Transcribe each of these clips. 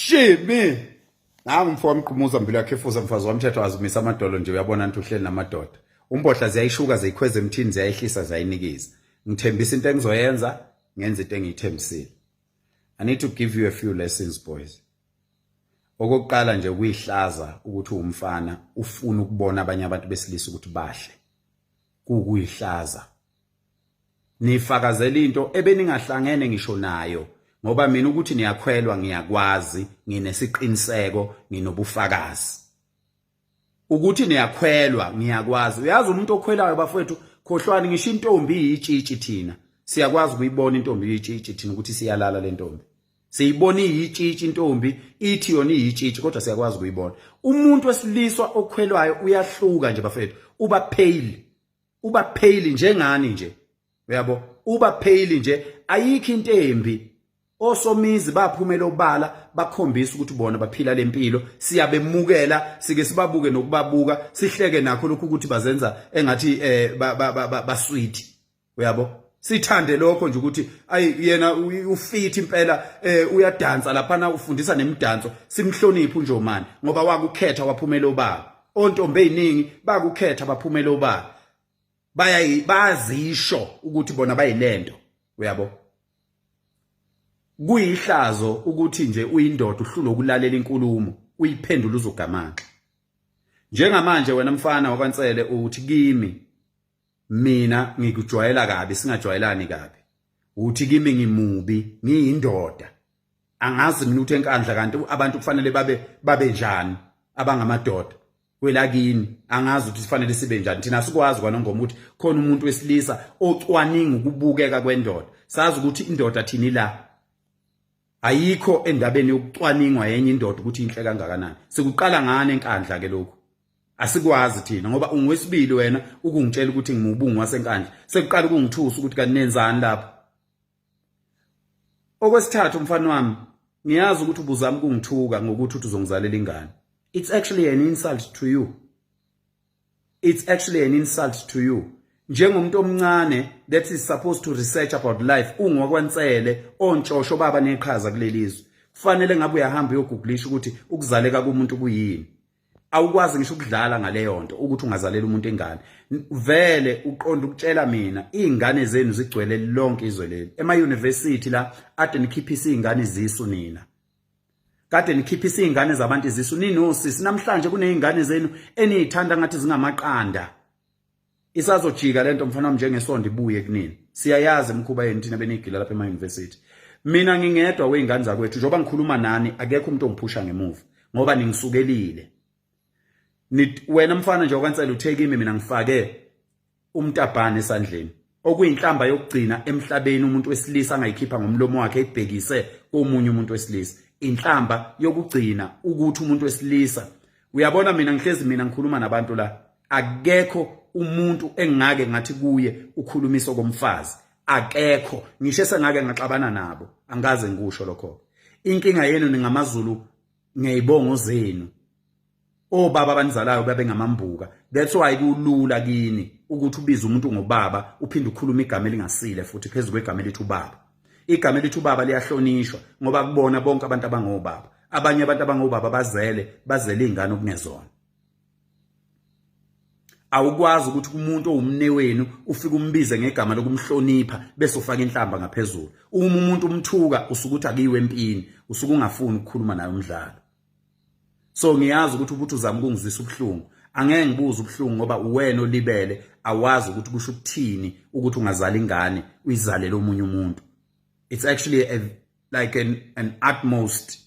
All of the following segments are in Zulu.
Shimi. Nangu mfo wamqhumuza mbilo yakhe efuza mfazi wamthetho azimisa amadolo nje uyabona nti uhleli namadoda. Umbohla ziyayishuka ziyikhweza emthini ziyayehlisa ziyayinikiza. Ngithembisa into engizoyenza ngenza into engiyithembisile. I need to give you a few lessons, boys. Okokuqala nje ukuyihlaza ukuthi uwumfana ufuna ukubona abanye abantu besilisa ukuthi bahle. Kukuyihlaza. Nifakazela into ebeningahlangene ngisho nayo ngoba mina ukuthi niyakhwelwa ngiyakwazi, nginesiqiniseko, nginobufakazi. Ukuthi niyakhwelwa ngiyakwazi. Uyazi umuntu okhwelayo bafowethu, khohlwani ngisho intombi iyitshitshi, thina siyakwazi ukuyibona intombi iyitshitshi thina ukuthi siyalala le ntombi. Siyibona iyitshitshi intombi, ithi yona iyitshitshi, kodwa siyakwazi ukuyibona. Umuntu wesiliswa okhwelwayo uyahluka nje bafethu, uba pale, uba pale njengani nje, uyabo, uba pale nje, ayikho into embi. Osomizi baphumela obala bakhombisa ukuthi bona baphila lempilo, siyabemukela, sike sibabuke nokubabuka, sihleke nakho lokhu ukuthi bazenza engathi ba sweet, uyabo, sithande lokho nje ukuthi ayi yena ufit impela, uyadansa laphana, ufundisa nemidanso, simhloniphe uNjomani ngoba wakukhetha waphumela obala. Ontombi eziningi bakukhetha baphumela obala, bayazisho ukuthi bona bayilento, uyabo. Kuyihlazo ukuthi nje uyindoda uhlulwe ukulalela inkulumo uyiphendula uzogamanxa. Njengamanje wena mfana wakwaNsele uthi kimi mina ngikujwayela kabi, singajwayelani kabi, uthi kimi ngimubi, ngiyindoda, angazi mina ukuthi eNkandla kanti abantu kufanele babe njani abangamadoda kwelakini, angazi ukuthi sifanele sibe njani. Thina asikwazi kwaNongoma ukuthi khona umuntu wesilisa ocwaninga ukubukeka kwendoda. Sazi ukuthi indoda thini la ayikho endabeni yokucwaningwa yenye indoda ukuthi inhle kangakanani. Sikuqala ngane eNkandla ke lokhu, asikwazi thina ngoba ungowesibili wena ukungitshela ukuthi ngimubungu waseNkandla. Sekuqala ukungithusa ukuthi kanti nenzani lapho. Okwesithathu, mfana wami, ngiyazi ukuthi ubuzama ukungithuka ngokuthi uthi uzongizalela ingane. It's actually an insult to you, it's actually an insult to you njengomuntu omncane that is supposed to research about life. UngowakwaNsele, ontshosho baba neqhaza kuleli zwe, kufanele ngabe uyahamba uyogooglisha ukuthi ukuzaleka komuntu kuyini. Awukwazi ngisho ukudlala ngaleyo nto ukuthi ungazalela umuntu ingane. Vele uqonda ukutshela mina izingane zenu zigcwele lonke izwe leli ema university la ade nikhiphisa izingane izisu nina, kade nikhiphisa izingane zabantu izisu ninosisi. Namhlanje kunezingane zenu enizithanda ngathi zingamaqanda. Isazojika lento mfana wami njengesonto ibuye kunini. Siyayazi imikhuba yenu thina benigila lapha ema university. Mina ngingedwa weingane zakwethu, njengoba ngikhuluma nani akekho umuntu ongiphusha ngemuva ngoba ningisukelile. Wena mfana nje wakwaNsele uthe kimi mina ngifake umtabhane esandleni, okuyinhlamba yokugcina emhlabeni umuntu wesilisa angayikhipha ngomlomo wakhe ebhekise komunye umuntu wesilisa, inhlamba yokugcina ukuthi umuntu wesilisa. Uyabona mina ngihlezi mina ngikhuluma nabantu la, akekho umuntu engake ngathi kuye ukhulumisa komfazi, akekho, ngisho esengake ngaxabana nabo angaze ngikusho lokho. Inkinga yenu ningamaZulu ngeyibongo zenu, obaba abanizalayo babe ngamambuka, that's why kulula kini ukuthi ubize umuntu ngobaba uphinde ukhulume igama elingasile futhi phezulu kwegama elithi ubaba. Igama elithi ubaba liyahlonishwa ngoba kubona bonke abantu abangobaba. Abanye abantu abangobaba bazele izingane okungezona. Awukwazi ukuthi umuntu owumne wenu ufike umbize ngegama lokumhlonipha bese ufaka inhlamba ngaphezulu. Uma umuntu umthuka usuke uthi akiwe empini, usuke ungafuni ukukhuluma naye umdlalo. So ngiyazi ukuthi uzama ukungizwisa ubuhlungu, angeke ngibuze ubuhlungu ngoba uwena olibele, awazi ukuthi kusho ukuthini ukuthi ungazala ingane uyizalele omunye umuntu. It's actually like an utmost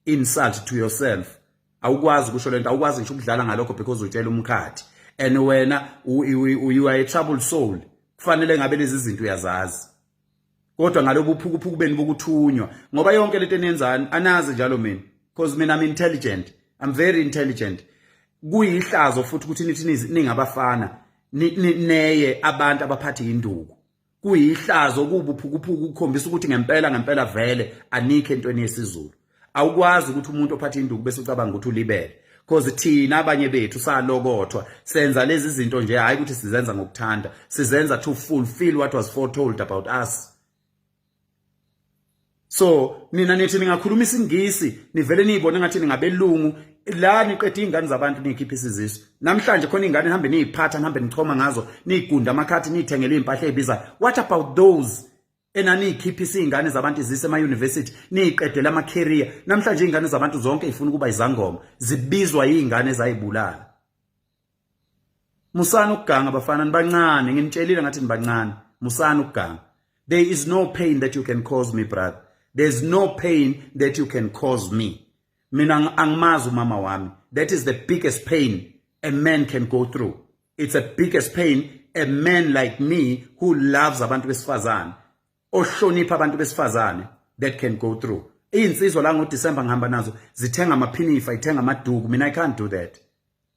insult to yourself. Awukwazi ukusho lento, awukwazi ngisho ukudlala ngalokho because utshela umkhathi and wena you are a troubled soul. Kufanele ngabe lezi zinto uyazazi, kodwa ngalobu phukuphuku beni bokuthunywa ngoba yonke lento eniyenzayo anazi njalo. Mina, because mina I'm intelligent, I'm very intelligent. Kuyihlazo futhi ukuthi nithi ningabafana neye abantu abaphathe induku. Kuyihlazo, kubuphukuphuku, ukukhombisa ukuthi ngempela ngempela vele anikho entweni yesiZulu. Awukwazi ukuthi umuntu ophatha induku bese ucabanga ukuthi ulibele, because thina abanye bethu salokothwa senza lezi zinto nje, hayi ukuthi sizenza ngokuthanda, sizenza to fulfill what was foretold about us. So nina nithi ningakhuluma isiNgisi, nivele niyibone ngathi ningabelungu la, niqeda iy'ngane zabantu, niyikhipha isizisu. Namhlanje khona iy'ngane nihambe niyiphatha, nihambe nichoma ngazo, niyigunda amakhathi, niyithengele iy'mpahla ey'bizayo. What about those enaniyikhiphisa iy'ngane zabantu izise ema-university, niyiqedele ama-career? Namhlanje iy'ngane zabantu zonke y'funa ukuba izangoma, zibizwa iy'ngane ezayibulala. Musani ukuganga, bafana, nibancane. Nginitshelile ngathi nibancane, musani ukuganga. There is no pain that you can cause me, brother. There's no pain that you can cause me. Mina angimazi umama wami. That is the biggest pain a man can go through. It's the biggest pain a man like me who loves abantu besifazane, ohlonipha abantu besifazane, that can go through. Iy'nsizwa la ngoDisemba ngihamba nazo, zithenga amaphinifa, ithenga amaduku. Mina I can't do that,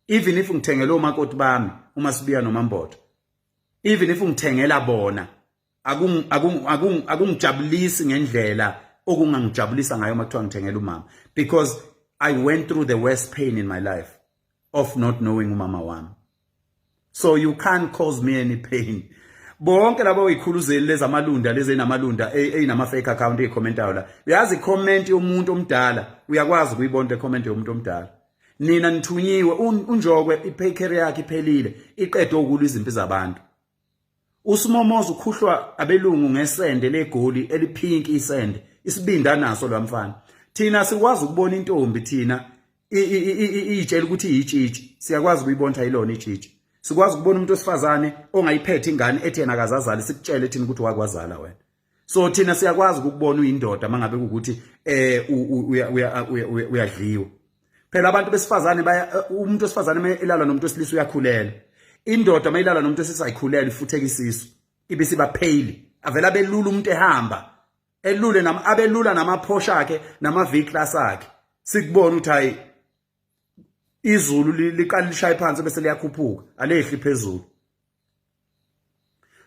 even if ngithengele omakoti bami uMasibiya noMambotho. Even if ngithengela bona, akungijabulisi ngendlela okungangijabulisa ngayo uma kuthiwa ngithengela umama, because I went through the worst pain in my life of not knowing umama wami. So you can't cause me any pain. Bonke labo oyikhuluzeli lezi amalunda, lezi enamalunda, eyinama fake account, eyikhomentayo la, uyazi comment yomuntu omdala, uyakwazi ukuyibona le comment yomuntu omdala. Nina nithunyiwe. UNjokwe i-pay career yakhe iphelile, iqede ukulwa izimpi zabantu. Usimomoza ukhuhlwa abelungu ngesende legoli elipink, isende isibinda naso lo mfana. Thina sikwazi ukubona intombi, thina iyitshela ukuthi iyitshitshi, siyakwazi ukuyibona ayilona itshitshi. Sikwazi ukubona umuntu wesifazane ongayiphethe ingane, ethi yena akazazali, sikutshele thina ukuthi wakwazala wena. So thina siyakwazi ukubona uyindoda mangabe ukuthi uyadliwa. Phela abantu besifazane baya, umuntu wesifazane elala nomuntu wesilisa uyakhulela. Indoda mayilala nomuntu wesilisa ayikhulela, ifutheka isisu, ibe siba pale, avela belula umuntu ehamba elule nama abelula namaphosha akhe, nama V class akhe. Sikubona ukuthi hayi, izulu liqala lishaye phansi bese liyakhuphuka, alehli phezulu.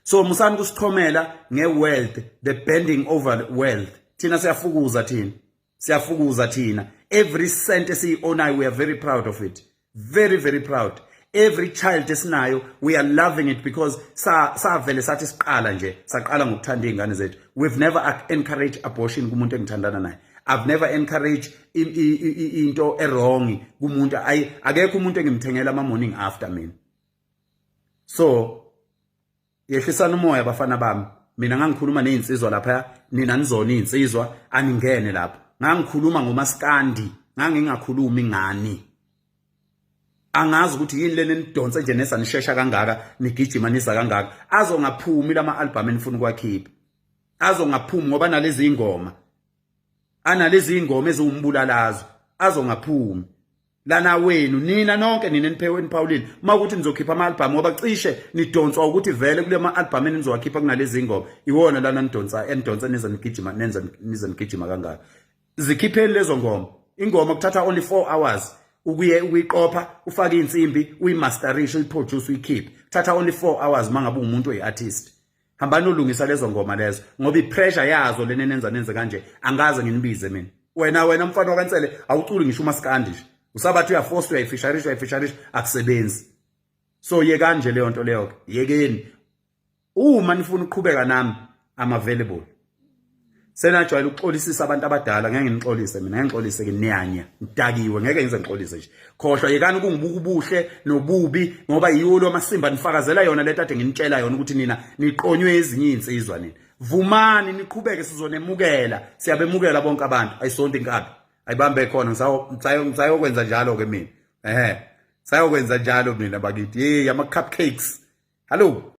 So musani kusichomela nge-wealth, the bending over wealth. Thina siyafukuza, thina siyafukuza thina. Every cent esiyi-ownayo, we are very proud of it, very very proud. Every child esinayo, we are loving it, because savele sathi siqala nje, saqala ngokuthanda iy'ngane zethu. We've never encouraged abortion kumuntu engithandana naye. I've never encouraged into e-wrong kumuntu. Akekho umuntu engimthengela ama-morning after mina. So yehlisana umoya, bafana bami. Mina ngangikhuluma nezinsizwa lapha, nina nizona izinsizwa, aningene lapho. Ngangikhuluma ngomaskandi, ngangingakhulumi ngani. Angazi ukuthi yini lena enidonse nje nesa nishesha kangaka, nigijima niza kangaka. Azongaphumi lama album enifuna ukwakhipha, azongaphumi ngoba nalezi ingoma, analezi ingoma eziwumbulalazo, azongaphumi lana wenu. Nina nonke nina eniphewe niphawulile uma ukuthi nizokhipha ama-album, ngoba cishe nidonswa ukuthi vele kule ma-album enizowakhipha kunalezi ngoma, iwona lana nidonsa, enidonsa nize nigijima, nenze nize nigijima kangaka. Zikhipheni lezo ngoma. Ingoma kuthatha only 4 hours ukuye ukuyiqopha, ufake insimbi, uyimasterishe, uyiproduce, uyikhiphe. Kuthatha only 4 hours mangabe umuntu oyi-artist. Hambani olungisa lezo ngoma lezo, ngoba i-pressure yazo lena nenza nenze kanje. Angaze nginibize mina. Wena mfana wakaNsele, awuculi ngisho umaskandi nje, usabathi uyaforce, uyayifisharisha, uyayifisharisha, akusebenzi. So yekani nje leyo nto leyo ke, yekeni. Uma nifuna ukuqhubeka nami, I'm available. Senajwayele ukuxolisisa abantu abadala, ngeke nginixolise mina, ngeke ngixolise ke. Niyanya, ngidakiwe, ngeke ngize ngixolise nje. Khohlwa, yekani ukungibuka ubuhle nobubi, ngoba yiwo lo masimba nifakazela yona lento ade nginitshela yona ukuthi nina niqonywe ezinye izinsizwa. Nina vumani niqhubeke, sizonemukela, siyabemukela bonke abantu. Ayisonto inkabi ayibambe khona. Ngisayokwenza njalo ke mina, sayokwenza njalo mina bakithi. Hey, ama cupcakes, hello.